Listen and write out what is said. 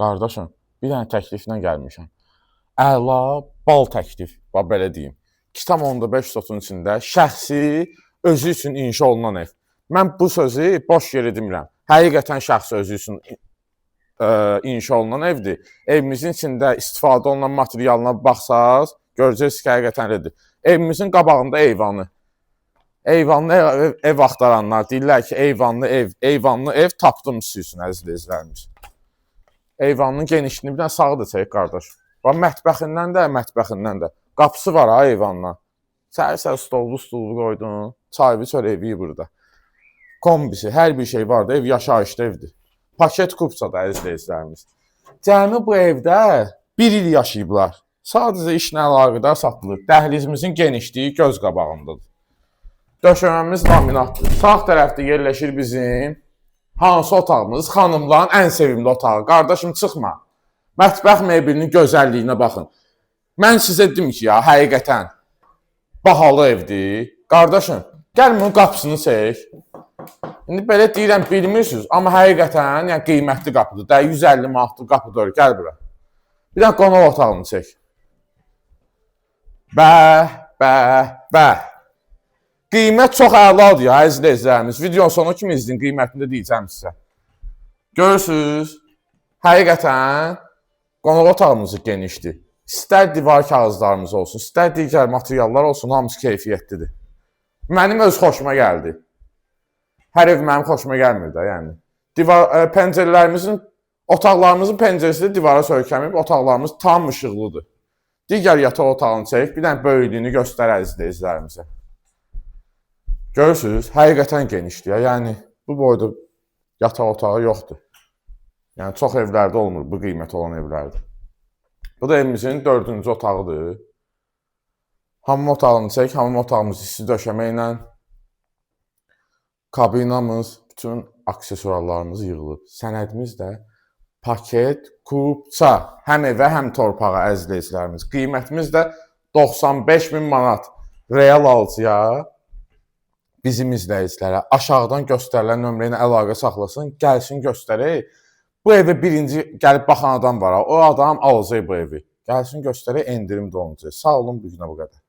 Qardaşım, bir dənə təkliflə gəlmişəm. Əla bal təklif, bax belə deyim. 2,5 sotun içində şəxsi özü üçün inşa olunan ev. Mən bu sözü boş yerə demirəm. Həqiqətən şəxsi özü üçün inşa olunan evdir. Evimizin içində istifadə olunan materialına baxsaz, görəcəksiniz ki, həqiqətən elədir. Evimizin qabağında eyvanı. Eyvanlı ev axtaranlar deyirlər ki, eyvanlı ev, eyvanlı ev tapdım siz üçün, əziz izləyicilərimiz. Eyvanın genişliyini bir dənə sağı da çək, qardaş. Bax mətbəxindən də, mətbəxindən də. Qapısı var ha eyvandan. Səhər-səhər stollu stullu qoydun. Çayı çörəyi burada. Kombisi, hər bir şey var da, ev yaşayışlı evdir. Paket kupçada, əziz izləyicilərimiz. Cəmi bu evdə bir il yaşayıblar. Sadəcə işlə əlaqədar satılır. Dəhlizimizin genişliyi göz qabağındadır. Döşəməmiz laminatdır. Sağ tərəfdə yerləşir bizim hansı otağımız? Xanımların ən sevimli otağı. Qardaşım, çıxma. Mətbəx mebelinin gözəlliyinə baxın. Mən sizə dedim ki, ya həqiqətən bahalı evdir. Qardaşım, gəl bunun qapısını çək. İndi belə deyirəm, bilmirsiniz, amma həqiqətən, yəni qiymətli qapıdır. Də 150 manatlıq qapı deyil. Gəl bura. Bir dənə qonaq otağını çək. Bəh, bəh, bəh. Qiymət çox əladır ya, əziz izləyicilərimiz. Videonun sonu kimi izləyin, qiymətini də deyəcəm sizə. Görürsüz, həqiqətən qonaq otağımız genişdir. İstər divar kağızlarımız olsun, istər digər materiallar olsun, hamısı keyfiyyətlidir. Mənim öz xoşuma gəldi. Hər ev mənim xoşuma gəlmir də, yəni. Divar pəncərələrimizin, otaqlarımızın pəncərəsi də divara söykənməyib, otaqlarımız tam işıqlıdır. Digər yataq otağını çək, bir dənə böyüklüyünü göstər əziz izləyicilərimizə. Görürsüz, həqiqətən genişdir ya. Yəni bu boyda yataq otağı yoxdur. Yəni çox evlərdə olmur bu qiymət olan evlərdə. Bu da evimizin dördüncü otağıdır. Hamam otağını çək, hamam otağımız isti döşəmə ilə, kabinamız, bütün aksesuarlarımız yığılıb. Sənədimiz də paket, kupça, həm evə, həm torpağa, əziz izləyicilərimiz. Qiymətimiz də 95 min manat. Real alıcıya, bizim izləyicilərə aşağıdan göstərilən nömrə ilə əlaqə saxlasın, gəlsin göstərək. Bu evə birinci gəlib baxan adam var ha, o adam alacaq bu evi. Gəlsin göstərək, endirim də olunacaq. Sağ olun, bu günə bu qədər.